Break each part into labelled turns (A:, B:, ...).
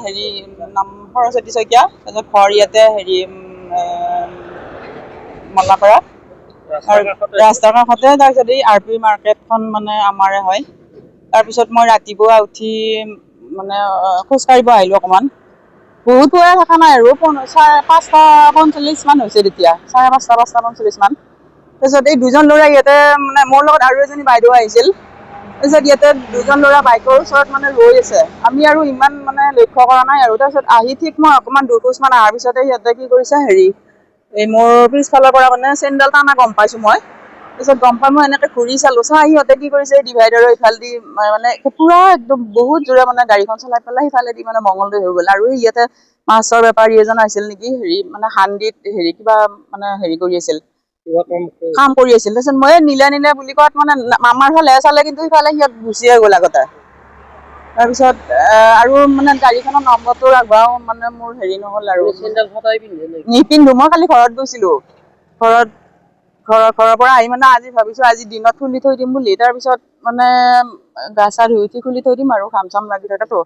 A: হেৰি নাম সৰস্বতী শইকীয়া, তাৰপিছত ঘৰ ইয়াতে হেৰি মল্লাপাৰা আৰু ৰাস্তাৰ কাষতে। তাৰপিছত এই আৰ পি মাৰ্কেটখন মানে আমাৰে হয়। তাৰপিছত মই ৰাতিপুৱা উঠি মানে খোজকাঢ়িব আহিলোঁ অকণমান। বহুত পুৱাই থকা নাই আৰু 5:45 মান হৈছে তেতিয়া, 5:30, 5:45 মান। তাৰপিছত এই দুজন ল'ৰা ইয়াতে মানে মোৰ লগত আৰু এজনী বাইদেউ আহিছিল। তাৰপিছত ইয়াতে দুজন ল'ৰা বাইকৰ ওচৰত মানে ৰৈ আছে। আমি আৰু ইমান মানে লক্ষ্য কৰা নাই আৰু। তাৰপিছত আহি ঠিক মই অকণমান দুখোজ মান অহাৰ পিছতে সিহঁতে কি কৰিছে, হেৰি এই মোৰ পিছফালৰ পৰা মানে চেণ্ডেল টানা গম পাইছোঁ মই। তাৰপিছত গম পাই মই এনেকে ঘূৰি চালোঁ, চাই সিহঁতে কি কৰিছে, এই ডিভাইডাৰৰ ইফালেদি মানে পুৰা একদম বহুত জোৰে মানে গাড়ীখন চলাই পেলাই সিফালেদি মানে মঙলদৈ হৈ গ'ল। আৰু ইয়াতে মাছৰ বেপাৰী এজন আহিছিল নেকি, হেৰি মানে হান্দিত হেৰি কিবা মানে হেৰি কৰি আছিল, কাম কৰি আছিল। তাৰপিছত মই নীলা নীলা বুলি কোৱাত মানে আমাৰ ফালেহে চালে, কিন্তু সিফালে সিহঁত গুচিয়ে গ'ল আগতে। তাৰপিছত আৰু মানে গাড়ীখনৰ নম্বৰটো ৰাখবাও মানে মোৰ হেৰি নহ'ল আৰু। নিপিন্ধো, মই কালি ঘৰত গৈছিলোঁ। ঘৰৰ পৰা আহি মানে আজি ভাবিছোঁ আজি দিনত খুলি থৈ দিম বুলি। তাৰপিছত মানে গা চা ধুই উঠি খুলি থৈ দিম আৰু, ঘাম চাম লাগি থাকেতো।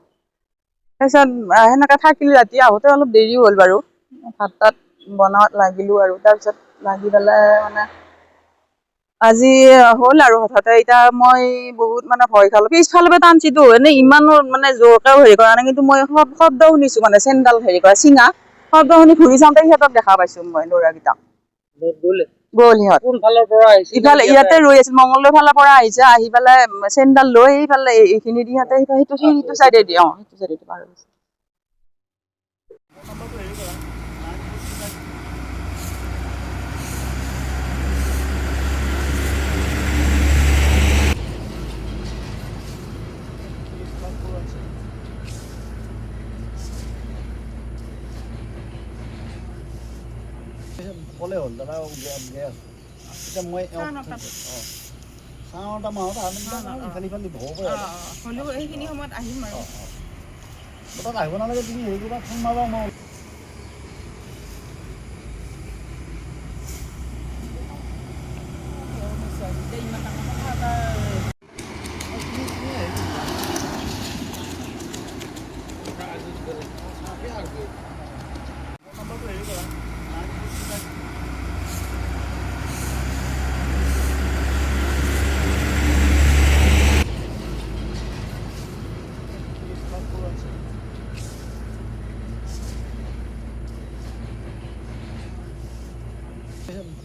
A: তাৰপিছত সেনেকে থাকিলোঁ, ৰাতি আহোঁতে অলপ দেৰিও হ'ল বাৰু। ভাত তাত বনোৱাত লাগিলোঁ আৰু। তাৰপিছত লাগি পেলাই মানে আজি হ'ল আৰু হঠাতে এতিয়া মই বহুত মানে ভয় খালোঁ। পিছফালৰ পৰা টানছিতো, এনেই ইমানো মানে জোৰকেও হেৰি কৰা নাই, কিন্তু মই শব্দ শুনিছোঁ মানে চেণ্ডাল হেৰি কৰা চিঙা শব্দ শুনি ঘূৰি চাওঁতে সিহঁতক দেখা পাইছোঁ মই, ল'ৰাকেইটাক। গ'ল সিহঁত। ইফালে ইয়াতে ৰৈ আছিল, মঙলদৈ ফালৰ পৰা আহিছে, আহি পেলাই চেণ্ডাল লৈ এইফালে এইখিনি দি সিহঁতে সেইটো চাইডে দি, অ সেইটো চাইডে দি পাৰ হৈছে।
B: ক'লে হ'ল দাদা, গৈ আছোঁ এতিয়া মই। অঁ, 9:30 মানত ইফালে ইফালে হ'ব পাৰে।
A: হ'লেও এইখিনি সময়ত আহিম আৰু।
B: তাত আহিব নালাগে, তুমি হেৰি কৰিবা, ফোন মাৰিবা, মই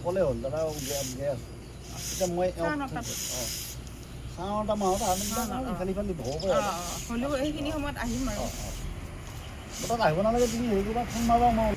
B: ক'লে হ'ল দাদা, গৈ আছোঁ এতিয়া মই। অঁ, 9:30 মানত ইফালে ইফালে হ'ব পাৰে।
A: হ'লেও এইখিনি সময়ত আহিম আৰু।
B: তাত আহিব নালাগে, তুমি হেৰি কৰিবা, ফোন মাৰিবা, মই